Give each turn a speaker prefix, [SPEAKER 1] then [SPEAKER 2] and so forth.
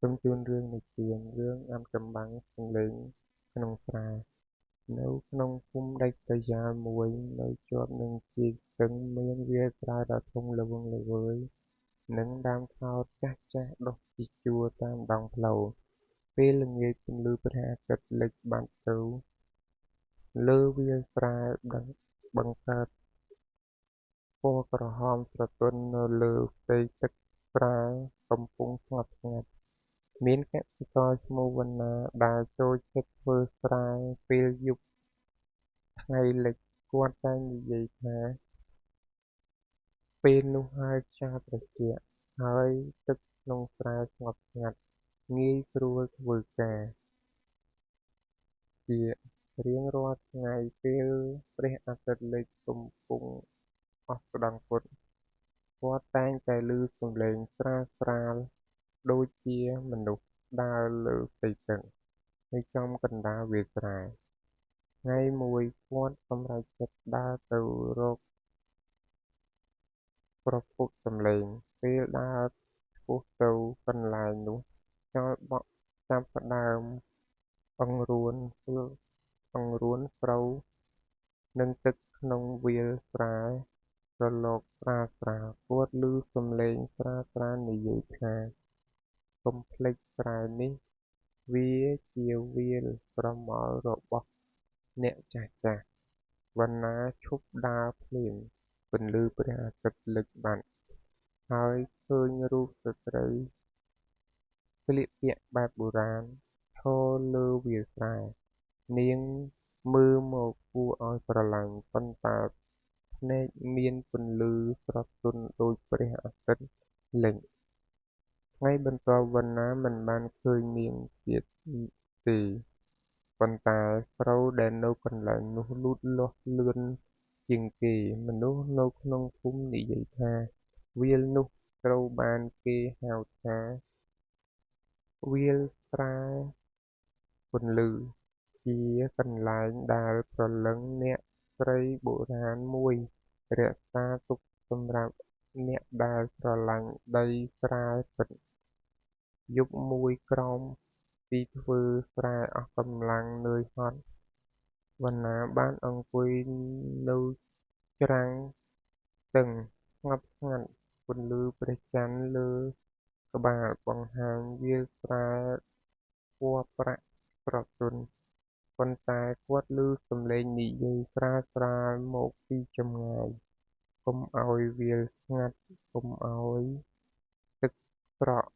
[SPEAKER 1] សូមជូនរឿងនិទានរឿងអាថ៌កំបាំងសំឡេងក្នុងស្រែ នៅក្នុងភូមិដាច់ស្រយាលមួយនៅជាប់នឹងជាយស្ទឹងមានវាលស្រែដ៏ធំល្វឹងល្វើយនិងដើមត្នោតចាស់ៗដុះជាជួរតាមដងផ្លូវ ពេលល្ងាចពន្លឺព្រះអាទិត្យលិចបាត់ទៅលើវាលស្រែបង្កើតពណ៌ក្រហមស្រទន់នៅលើផ្ទៃទឹកស្រែកំពុងស្ងប់ស្ងាត់ មានកសិករឈ្មោះវណ្ណាដែលចូលចិត្តធ្វើស្រែពេលយប់ថ្ងៃលិចគាត់តែងនិយាយថាពេលនោះហើយខ្យល់ត្រជាក់ហើយទឹកក្នុងស្រែស្ងប់ស្ងាត់ងាយស្រួលធ្វើការ ជារៀងរាល់ថ្ងៃពេលព្រះអាទិត្យលិចកំពុងអស្តង្គតគាត់តែងតែឮសំឡេងស្រាលៗដូចជាមនុស្សដើរលើផ្ទៃទឹកនៅចំកណ្ដាលវាលស្រែ ថ្ងៃមួយគាត់សម្រេចចិត្តដើរទៅរកប្រភពសំឡេង ពេលដើរឆ្ពោះទៅកន្លែងនោះខ្យល់បក់ចាប់ផ្ដើមអង្រួនស្រូវនិងទឹកក្នុងវាលស្រែរលកស្រាលៗគាត់ឮសំឡេងស្រាលៗនិយាយថាកុំភ្លេចស្រែនេះវាជាវាលស្រមោលរបស់អ្នកចាស់ៗវណ្ណាឈប់ដើរភ្លាមពន្លឺព្រះអាទិត្យលិចបាត់ហើយឃើញរូបស្ត្រីស្លៀកពាក់បែបបុរាណឈរលើវាលស្រែនាងមើលមកគួរឲ្យស្រឡាញ់ប៉ុន្តែភ្នែកមានពន្លឺស្រទន់ដូចព្រះអាទិត្យលិច ថ្ងៃបន្ទាប់វណ្ណាមិនបានឃើញនាងទៀតទេប៉ុន្តែស្រូវដែលនៅកន្លែងនោះលូតលាស់លឿនជាងគេមនុស្សនៅក្នុងភូមិនិយាយថាវាលនោះត្រូវបានគេហៅថាវាលស្រែពន្លឺជាកន្លែងដែលព្រលឹងអ្នកស្រីបុរាណមួយរក្សាទុកសម្រាប់អ្នកដែលស្រឡាញ់ដីស្រែពិតយប់មួយក្រោមពីធ្វើស្រែអស់កម្លាំងនឿយហត់វណ្ណាបានអង្គុយនៅច្រាំងស្ទឹងស្ងប់ស្ងាត់ពន្លឺព្រះច័ន្ទលើក្បាលបង្ហាញវាលស្រែពណ៌ប្រាក់ស្រទន់ប៉ុន្តែគាត់ឮសំឡេងនិយាយស្រាលៗមកពីចម្ងាយកុំឲ្យវាលស្ងាត់កុំឲ្យទឹកស្រក